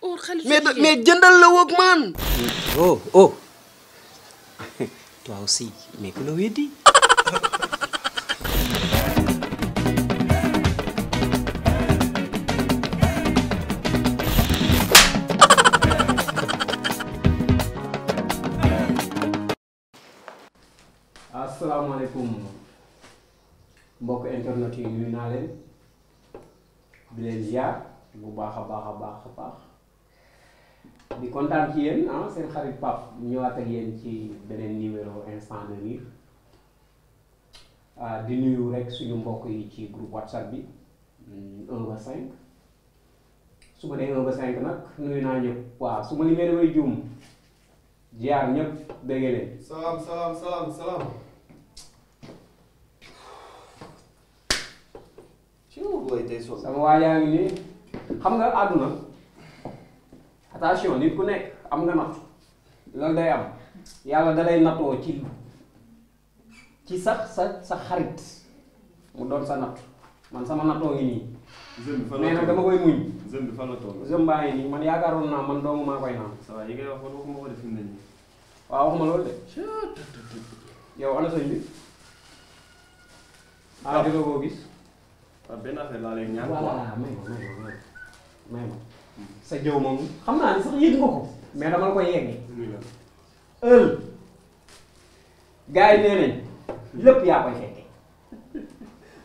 or xale mais jëndal la woog man. Oh, oh. Toi aussi, mais que le dit. Asalaamaaleykum mbokk internet yi nuyu naa leen di leen ziar bu baax a baax di kontaan ci yéen seen xarit Pape ñëwaat ak yéen ci beneen numéro instant de rire di nuyu rek suñu mbokk yi ci groupe WhatsApp bi 1 ba 5 su ma nee 1 ba 5 nag nuyu naa ñëpp waaw su ma limee damay juum ziar ñëpp dégg leen. salaam. sama waajaa ngi nii xam nga àdduna attention nit ku nekk am nga natt loolu day am yàlla da lay nattoo ci sa xarit mu doon sa natt man sama nattoo ngi nii. mais nag dama koy muñ. zëm bi fan la toll. zëm baa ngi nii man yaakaaroon naa man doomu maa koy naan. ça va yi ngay wax waxuma ko def nañu. waaw waxuma loolu de. yow ana sëñ bi. di nga koo gis. waaw benn affaire laa lay ñaan. voilà may ma sa jëw moom xam naa ni sax yëg nga ko mais dama la koy yeggi. gars yi nee nañ lépp yaa koy fekke.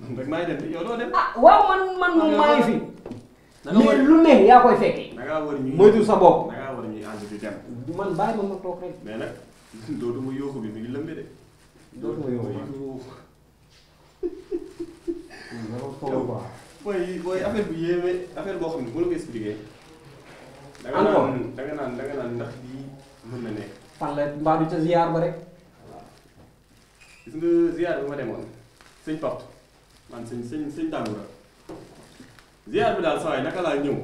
man rek maa ngi dem yow doo dem. waaw man moom maa ngi fi. mais lu ne yaa koy fekke. da ngaa war ñuy moytu sa bopp. da ngaa war ñuy ànd di dem. man bàyyi ma toog rek. mais nag dootuma yóoxu bi mi ngi lëmbe de. dootuma yóoxu booy affaire bu yéeme affaire boo xam ne bu la ko expliqué. da nga naan ndax bii mën na nekk. fan la mbaa du ca ziar ba rek. gis nga ziar bi ma demoon sëñ Pape man sëñ Dangura ziar bi daal saa yi naka laa ñëw.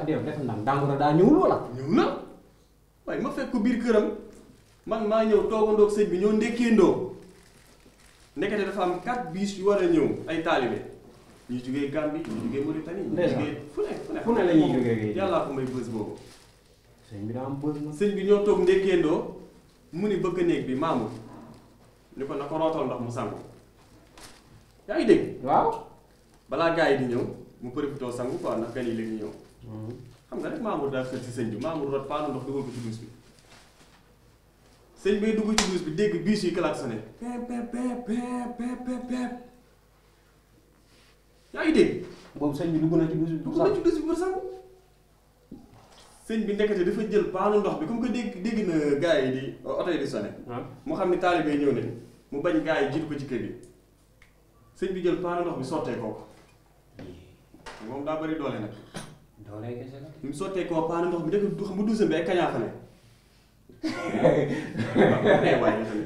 def ndam Dangura daa ñëwul wala. ñëw na waaye ma fekk ko biir këram man maa ñëw toogandoog sëñ bi ñoo ndekkeendoo ndekete dafa am 4 bis yu war a ñëw ay taalibe ñu jugee Gambie ñu jugee Mauritanie ñu jugee fu ne la ñuy jógee yàllaa ko may bës boobu. sëñ bi daa am bës na. sëñ bi ñoo toog ndekkeendoo mu ni bëgg néeg bi maamu ni ko na ko rootal ndox mu sangu yaa ngi dégg. waaw. balaa gars yi di ñëw mu profité sangu quoi ndax gan yi léegi ñëw. xam nga rek Mamour daa xër si sëñ bi Mamour root paanu ndox dugal ko ci douche bi sëñ bay dugg ci douche bi dégg biis yi klaxonné peep peep peep peep peep yaa ngi dégg. boobu sëñ bi dugg na ci douche bi. dugg na ci douche bi pour sangu sëñ bi ndekete dafa jël paanu ndox bi comme que dégg na gars yi di oto yi di sonné. mu xam ni taalibe yi ñëw nañ mu bañ gars yi jiitu ko ci kër gi sëñ bi jël paanu ndox bi sottee kooku moom daa bëri doole nag. doole kese la. mu sottee koo paanu ndox bi dëkk du xam bu douche bi ay kañaa fa ne. waaye nga xam ne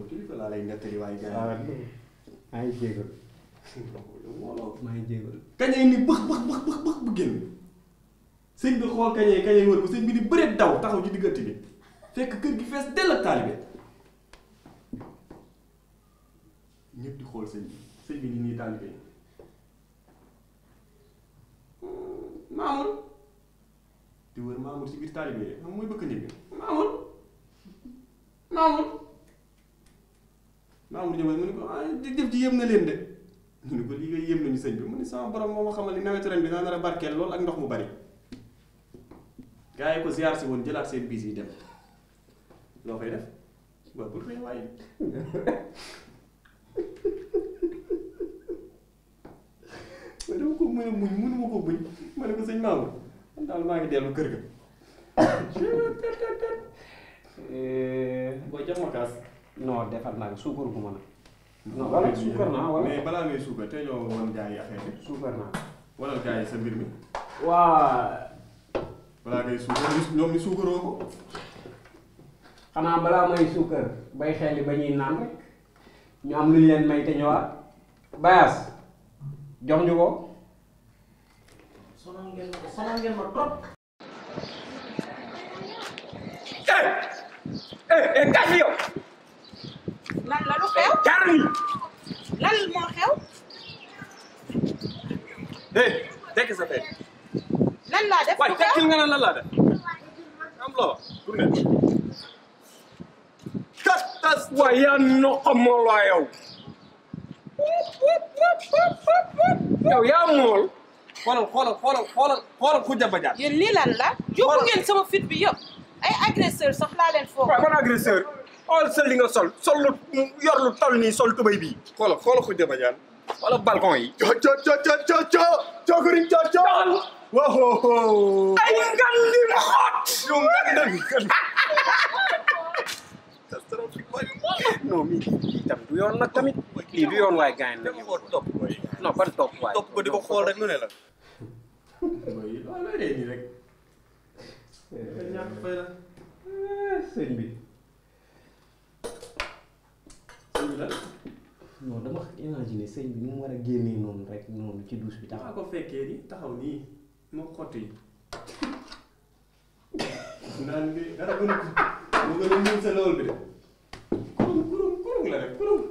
kilifa laa lay nettali waaye gars yi. maa ngi jégal. maa ngi jégal. kaña yi ni bëx bu génn sëñ bi xool kaña yi wër ko sëñ bi di bëreet daw taxaw ci diggante bi fekk kër gi fees dell ak taalibe ñëpp di xool sëñ bi ni nii taalibe yi Mamour di wër Mamour ci biir taalibe yi moom mooy bëgg nit bi Mamour ñëwal mu ne ko jëf ji yëm na leen de ñu ne ko lii nga yëm nañu sëñ bi mu ne sama borom moo ma xamal ni nawetu ren bi naa nar a barkeel lool ak ndox mu bari gars yi ko ziar si woon jëlaat seen bis yi dem loo koy def waaw bu rëy waaye ma dama ko mën a muñ mënuma ko muñ ma ne ko sëñ Mamour man daal maa ngi dellu kër ga booy jox ma kaas. non defar naa suukar gu ma nag. non wala suukar naa wala. mais balaa ngay suukar te ñoo woon gars yi affaire bi. suukar naa. wala gars yi sa mbir mi. waa. balaa ngay suukar ñoom ñu suukaroo ko. xanaa balaa may suukar bay xel ba ñuy naan rek ñu am lu ñu leen may te ñëwaat. Bayas jox ñu ko. sonal ngeen ma trop. kaay yow. lan la lu xew. lan moo xew. tekki sa fekk. lan laa def waaye tekkil nga ne lan laa def am loo tourné tas waaye yaa noqa mool waa yow yow yaa mool xoolal Khoudia Badiane yéen lii lan la yóbbu ngeen sama fit bi yëpp ay agresseur sax laa leen foog waaw man agresseur xool sa li nga sol lu yor lu toll nii sol tubay bii xoolal Khoudia Badiane wala balcon yi cookariñ wow ay ngan di ma xot yow ngan non mi tam du yoon nag tamit lii du yoon waay gaañ nag non ban topp waay topp ko di ko xool rek lu ne la loolu nii rek ñàkk fay la sëñ bi la non dama imaginer sëñ bi ni mu war a génnee noonu rek noonu ci douche bi maa ko fekkee ni taxaw nii moo xott yi naan bi dara gën a mu gën a ñuul sa lool bi de kurum la rek kurum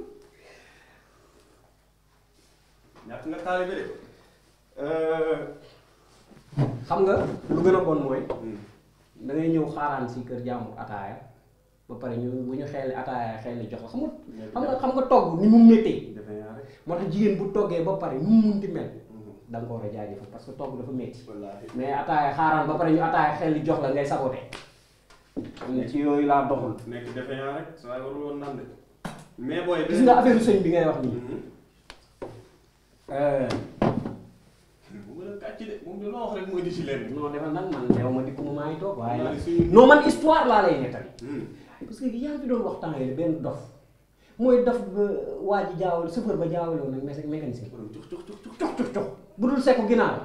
ñàkk nga taalibe de xam nga lu gën a bon mooy da ngay ñëw xaaraan si kër jàmbur ataaya ba pare ñu bu ñu xeeli ataaya xeeli jox la xam nga togg ni mu méttee moo tax jigéen bu toggee ba pare nu mu munti mel da nga ko war a jaajëfal parce que togg dafa métti mais ataaya xaaraan ba pare ñu ataaya xeeli jox la ngay saboté am na ci yooyu laa doxul nekk defe naa rek saa warul woon naan de mais booy gis nga affaire sëñ bi ngay wax nii mu gën a kàcc de moom de loo wax rek mooy di ci leen non defal nag man yow ma dikk mu maa ngi toog waaye non man histoire laa lay nettali parce que yaa ngi fi doon wax temps yi benn dof mooy dof ba waa ji jaawale chauffeur ba jaawale woon nag mécanicien cux bu dul sekku ginnaaw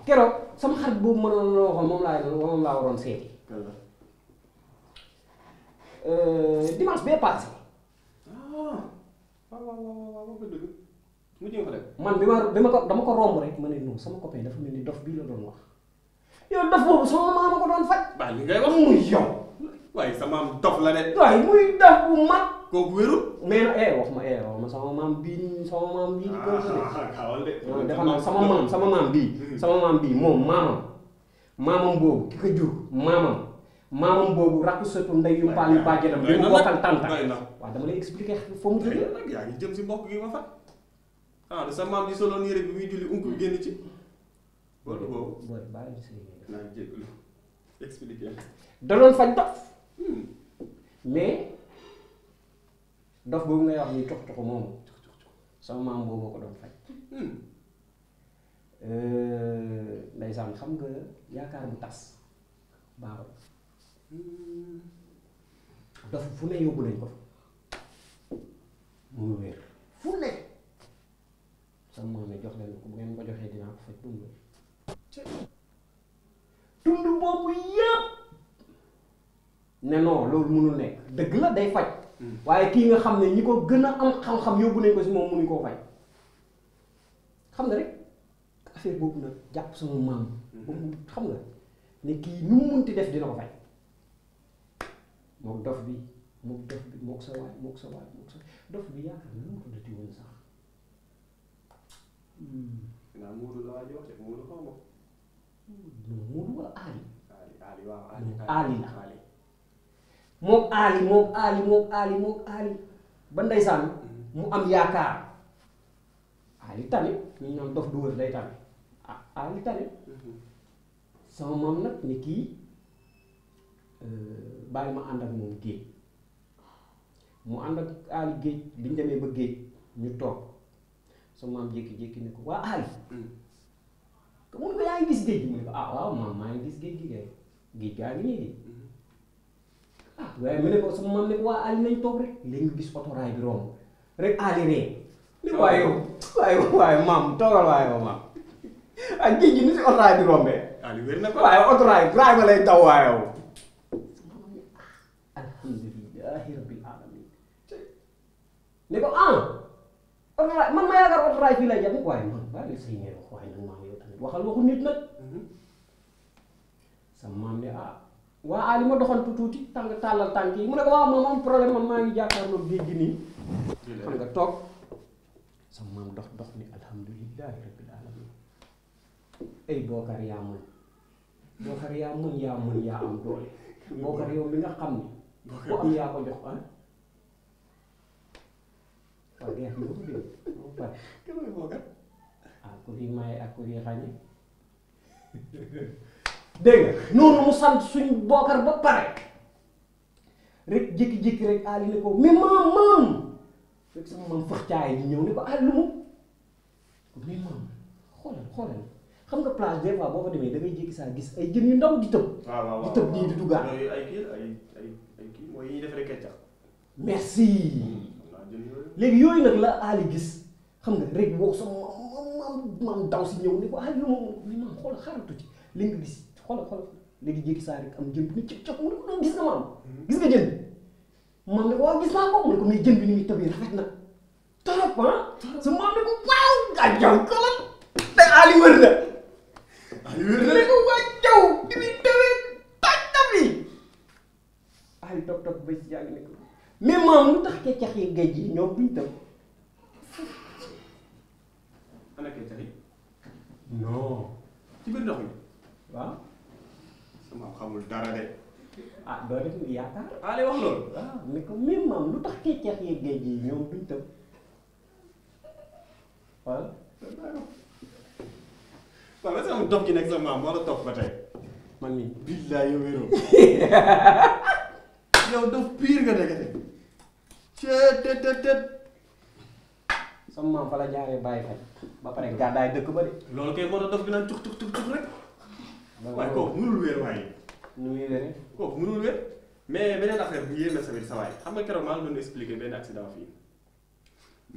keroog sama xarit boobu ma doon la waxoon moom laa waroon seeti dimanche bee passé waaw dëgg mu jëm ko def man dama ko romb rek ma ne non sama copain dafa mel ni dof bii la doon wax yow dof boobu sama maama ko doon faj waaw li ngay wax muy yow waaye sa maam dof la de waaye muy dof bu mag kooku wérul mais nag wax ma sama maam bii di ko de dafa naan sama maam bii moom maamam boobu ki ko jur maamam boobu rakku sëtu ndey yu mpaañ yu bàjjenam bi mu bokkal tànta waaw dama lay expliquer fa mu jógee nag yaa ngi jëm si mbokk gi ma fat sa maam di soloon yére bi muy julli unku bi génn ci loolu boobu booy bàyyi si naa jégalu expliquer da doon faj dof mais dof boobu ngay wax ni cox moomu sama maam boobu ko doon faj ndeysaan xam nga yaakaar bu tas baaxul dof fu ne yóbbu nañ ko mu wér fu ne sama maam ne jox leen ko bu ngeen ko joxee dinaa ko faj bu mu wér tund boobu yëpp ne non loolu mënul nekk dëgg la day faj waaye kii nga xam ne ñi ko gën a am xam-xam yóbbu nañ ko si moom mënuñ koo faj xam nga rek affaire boobu nag jàpp sama maam boobu xam nga ne kii nu mu munti def dina ko faj mook dof bi mook sa waay dof bi yaakaar na lu mu tuddati woon sax naa Moodu la waa ji wax de Moodu xaw ma non Moodu wala Ali waaw Ali la mook Ali ba ndeysaan mu am yaakaar Ali tane ñu ñoom dof du wër day tane Ali tane sama maam nag ni kii bàyyi ma ànd ak moom géej mu ànd ak Ali géej bi ñu demee ba géej ñu toog sama maam jékki-jékki ne ko waa Ali te mun ko yaa ngi gis géej gi mu ne ko waaw maam maa ngi gis géej gi kay géej gaa ngi nii de waaye mu ne ko sama maam ne ko waa Ali nañ toog rek léegi nga gis otoraay bi romb rek Ali ree ne ko waaye maam toogal waaye maam ak géej gi ni si otoraay bi rombee Ali wér na ko waaye otoraay Ibrahima lay daw waaye alhamdulillahi rabbil alamin ne ko otoraay man ma yaakaar otoraay fii lay jàpp waaye man bàyyi say ngeen wax waaye nag maam yow tamit waxal waxu nit nag sama maam ne waa Ali ma doxantu tuuti tàllal tànk yi mu ne ko waaw maam am problème man maa ngi jàkkaarloo géej gi nii xam nga toog sama maam dox ni alhamdulillahi rabbil alamin ay Bokar yaa mën Bokar yaa mën yaa am doole Bokar yow mi nga xam ni ku am yaa ko jox ah waaw gerte gi ko dégg ba pare kan mooy Bokar ah ku di maye ak ku di xañe dégg nga noonu mu sant suñu Bokar ba pare rek jékki-jékki rek Ali ne ko mais maam rek sama maam fëx caay di ñëw ne ko Ali lu mu mais maam xoolal xam nga plage des fois boo fa demee da ngay jékki saa gis ay jën yu ndaw di tëb. waaw di tëb nii di duggaat. yooyu ay kii mooy yi ñuy defaree keccax. merci. léegi yooyu nag la Ali gis xam nga rek boo sama maam daw si ñëw ne ko Ali lu mu maam xoolal xaaral tuuti li nga gis xoolal léegi jékki saa rek am jën bi ni cëp mu ne ko gis nga maam. gis nga jën maam ne ko waaw gis naa ko mu ne ko mais jën bi ni muy tëbee rafet na trop ah. sa maam ne ko waaw ak yow kolal te Ali wër na. Ali wër na ko waa jaw di muy tëwee tàj bi Ali toog ba si yàgg ne ko mais maam lu tax keccax yi géej yi ñoom duñ tëb. ana keccax yi. non. ci biir ndox mi. waaw. sama xamul dara de. ah doo def ni yaakaar. Ali wax loolu. waaw ne ko mais maam lu tax keccax yi géej yi ñoom duñ tëb waaw. waaw est-ce que am dof gi nekk sa maam moo la topp ba tey. man mii. billaay yow wéroo. yow dof pire nga nekkate. tet. sama maam fa la jaaree bàyyi faj ba pare gàddaay dëkk ba de. loolu kay moo tax dof bi naan tux rek. waaye kooku mënul wér waaye. nu muy wéree. kooku mënul wér mais beneen affaire bu yéeme sa biir sa waay xam nga keroog maa ngi doon expliquer benn accident fii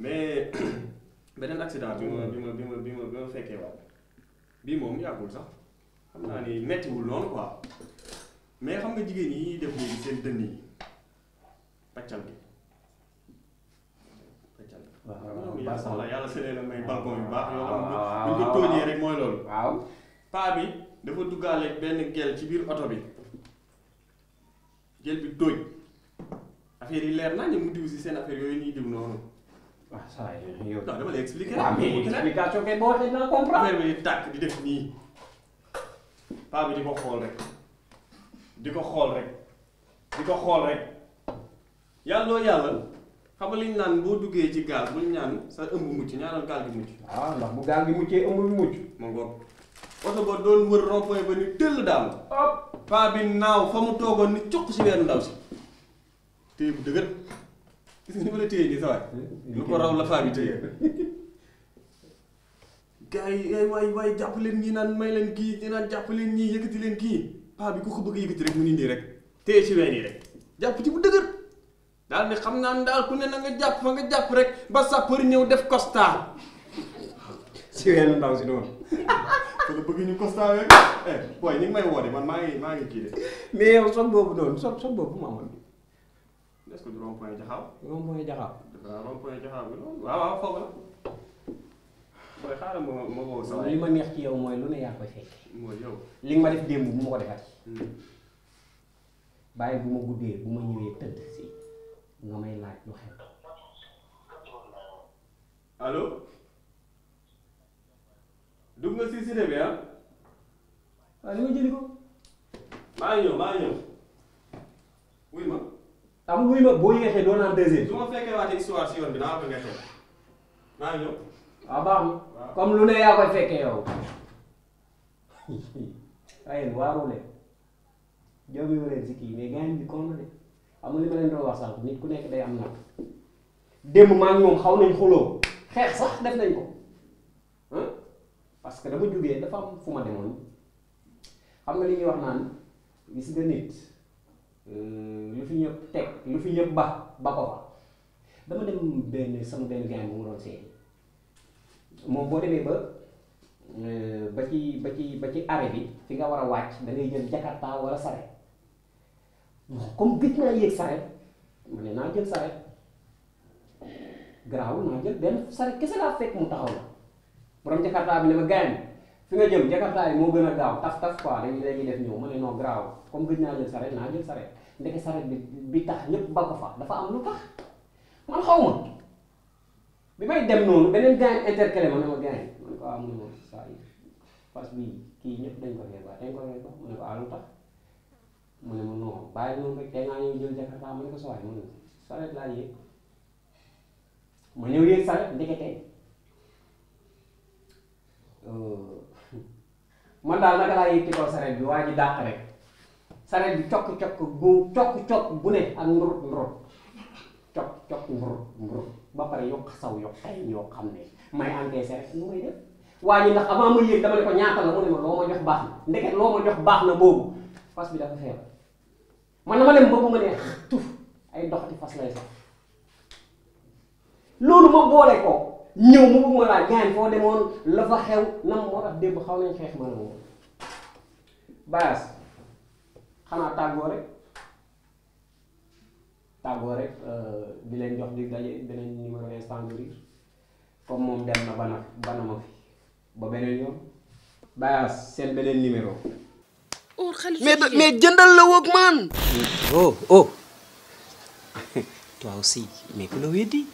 mais beneen accident bi ma fekkee waat bii moom yàggul sax xam naa ni mettiwul noonu quoi mais xam nga jigéen yi def léegi seen dënn yi paccal bi. waaw macha allah yàlla sëlee na may balcon yu baax yoo xam ne bu ñu ko tóojee rek mooy loolu. waaw paa bi dafa duggaale benn gel ci biir oto bi gel bi tóoj affaire yi leer naa ñu mu diw si seen affaire yooyu ñuy diw noonu. waaw saa yi yow. non dama lay expliquer. waaw mais explication kay boo waxee dina comprendre. affaire bi di tàkk di def nii paa bi di ko xool rek yàlla. xam nga li ñu naan boo duggee ci gaal bul ñaan sa ëmb mucc ñaanal gaal gi mucc. waaw ndax bu gaal gi muccee ëmb bi mucc. ma ngoog oto ba doon wër rond-point ba ni tëll daal. hop paa bi naaw fa mu toogoon ni cuq si weeru ndaw si. téye bu dëgër gis nga ni ma la téye nii sa waay. lu ko raw la paa bi téye. gars yi waay jàpp leen ñii naan may leen kii ñi naan jàpp leen ñii yëkkati leen kii paa bi ku ko bëgg yëkkati rek mu ni nii rek téye si ween yi rek jàpp ci bu dëgër. daal ni xam naa ne daal ku ne na nga jàpp fa nga jàpp rek ba sapeur ñëw def constat. si weenu ndaw si noonu. kon bëgg ñu constat rek. booy ñu ngi may woote man maa ngi kii de. mais yow soog boobu noonu soog boobu mu amoon. est-ce que du rond-point Jaxaaw. rond-point Jaxaaw. waaw rond-point Jaxaaw bi noonu waaw foofu la. booy xaaral ma woo sa waay. li ma neex ci yow mooy lu ne yaa koy fekk. mooy yow. li nga ma def démb bu ma ko defati. bàyyi bu ma guddee bu ma ñëwee tëdd si. nga may laaj lu xew. allo. dugg nga si cité bi ah. waaw li ma jëli ko. maa ngi ñëw. wuy ma. am wuy ma boo yéexee doo naan deuxième. su ma fekkee waatee histoire si yoon bi naa ko nga xew. maa ngi ñëw. waaw baax na. comme lu ne yaa koy fekkee yow. waaye waaru leen. joomi leen si kii mais gaañ bi kon na de. amul li ma leen doon wax sax nit ku nekk day am nag démb maa ngi moom xaw nañ xuloo xeex sax def nañ ko parce que dama jógee dafa am fu ma demoon xam nga li ñuy wax naan gis nga nit lu fi ñëpp teg lu fi ñëpp ba ko fa dama dem sama benn gain bu mu doon seeti moom boo demee ba ci arrêt bi fi nga war a wàcc da ngay jël jakarta wala saret comme gëj naa yéeg saret ma ne naa jël saret garaawul naa jël benn saret kese laa fekk mu taxaw la borom jakarta bi ne ma gaañ fi nga jëm jakarta yi moo gën a gaaw taf quoi dañuy def ñëw ma ne non garaawul comme gëj naa jël saret naa jël saret ndeke saret bi tax ñëpp ba ko fa dafa am lu tax man xaw ma bi may dem noonu beneen gaañ intercalé ma ne ma gaañ man ko am na moom saa yi fas bi kii ñëpp dañ ko fee ba dañ ko fee ba mu ne ko lu tax mu ne ma non bàyyi noonu rek tey ngaa ñëw jël Jakarta mu ne ko sawaay mu ne saret laa yéeg ma ñëw yéeg saret ndekete man daal naka laa yéeg ci kaw saret bi waa ji dàq rek saret bi cokk-cokk bu cokk-cokk bu ne ak ndurut ndurut cokk-cokk ndurut ba pare yokk saw yokk ay yoo xam ne may encaissé rek lu may def waa ji ndax avant ma yéeg dama ne ko ñaata la mu ne ma loo ma jox baax na ndeket loo ma jox baax na boobu fas bi dafa feebar man dama dem boobu ma ne tuf ay doxati fas lay sax loolu ma boole ko ñëw mu bëgg ma laa gaañ foo demoon la fa xew nam moo tax démb xaw nañ xeex ma ne moom baas xanaa tàggoo rek di leen jox di daje beneen numéro instant de rire comme moom dem na bana ma fi ba beneen yoon baas seen beneen numéro mais jëndal la woog man. Oh, oh. Toi aussi, mais que le dit.